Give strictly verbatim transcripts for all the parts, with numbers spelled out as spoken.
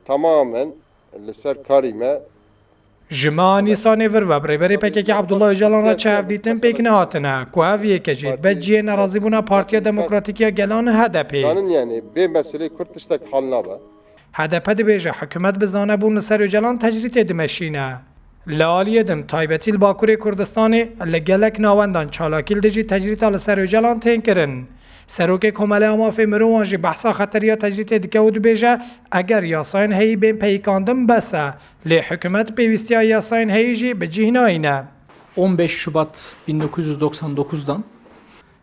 Tamamen li ser karî me. Ji meha Nîsanê vir ve bi rêberê P K K Abdullah Ocalan re çi hevdîtin pêk nehatine, ku ev yeke jî dibe cihê nerazîbûna Partiya Demokratîk ya Gelan, H D P. Zanin, yani bê meselê Kurd tiştek hal nabe. H D P dibêje, hikûmet bi zanebûn li ser Ocalan tecrîtê dimeşîne. Li aliyê din, taybetî li Bakurê Kurdistanê, li gelek nawendan çalakî li dijî tecrîta li ser Ocalan tên kirin. Serokê Komeleya Mafê Mirovan jî behsa xeteriya tecrîtê dike û dibêje, eger yasayên heyî bên peyikandin bes e, lê hikûmet pêwîstiya yasayên heyî jî bi cih nayîne. On beş Şubat bin dokuz yüz doksan dokuzdan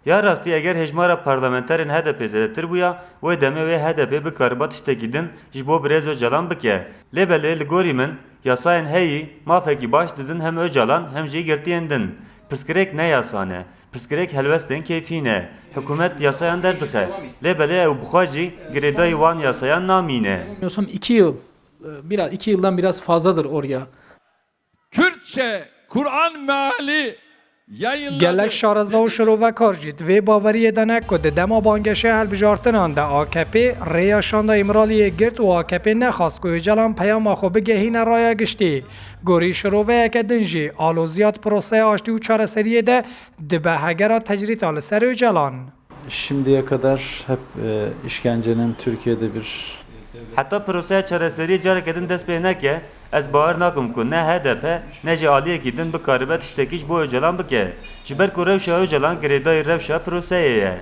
Ya rastî, eger hejmara parlamenterên H D P zêdetir bûya, wê demê wê H D P bikariba tiştekî din ji bo birêz Ocalan bike. Lê belê, li gorî min, yasayên heyî mafekî baş didin hem Ocalan hem jî girtiyên din. Pirsgirêk ne yasa ne. Pirsgirêk helwestên keyfî ne. Hikûmet yasayan derdixe. Lê belê, ew bi xwe jî girêdayî wan yasayan namîne. Yanılmıyorsam iki yıl, e, biraz, iki yıldan biraz fazladır oraya. Kürtçe Kur'an meali yayınladı. Gelek şareza û şirovekar jî di vê baweriyê de ne ku di dema bangehişê hilbijartinan de A K P rêya Şanda Îmraliyê girt û A K P nexwest ku Ocalan peyama xwe bigehîne raya giştî. Gorî şiroveyeke din jî, aloziya di proseya aştî û çareseriyê de dibe hegera tecrîta li ser Ocalan. Şimdiye kadar hep, e, işkencenin Türkiye'de bir Heta proseya çareseriyê careke din dest pê neke, ez bawer nakim ku ne H D P ne jî aliyekî din bikaribe tiştekî ji bo Ocalan bike. Ji ber ku rewşa Ocalan girêdayî rewşa proseyê ye.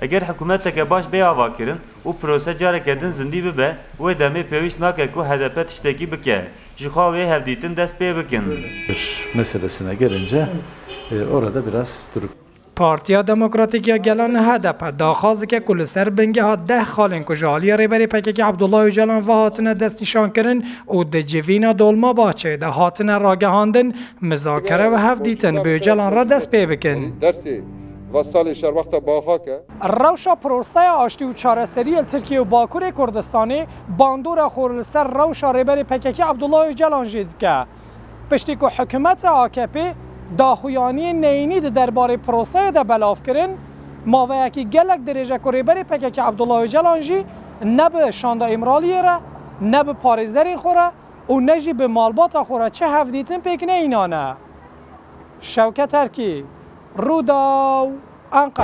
Eger hikûmeteke baş bê avakirin û prose careke din zindî bibe, wê demê pêwîst nake ku H D P tiştekî bike. Ji xwe wê hevdîtin dest pê bikin. Meselesine gelince, e, orada biraz durup Partiya Demokratîk ya Gelan, H D P, daxwaz dike ku li ser bingeha deh xalên ku ji aliyê Rêberê P K K Abdullah Ocalan ve hatine destnîşankirin û di civîna Dolmabahçeyê de hatine ragihandin, muzakere ve hevdîtin bi Ocalan re dest pê bikin. Dersê va salê şer wexta baxa ke. Rewşa proseya aştî û çareseriyê li Tirkiye û Bakurê Kurdistanê bandora xwe li ser rewşa Rêberê P K K Abdullah Ocalan jî dike. Piştî ku hikûmeta A K P daxuyaniyên neyînî di derbarê proseyê de belav kirin, maveyekî gelek dirêj e ku Rêberê P K K Abdullah Ocalan jî ne bi Şanda Îmraliyê re, ne bi parêzerên xwe re û ne jî bi malbata xwe re çi hevdîtin pêk neyînane. Şewket Erkî, Rûdaw, Enqere.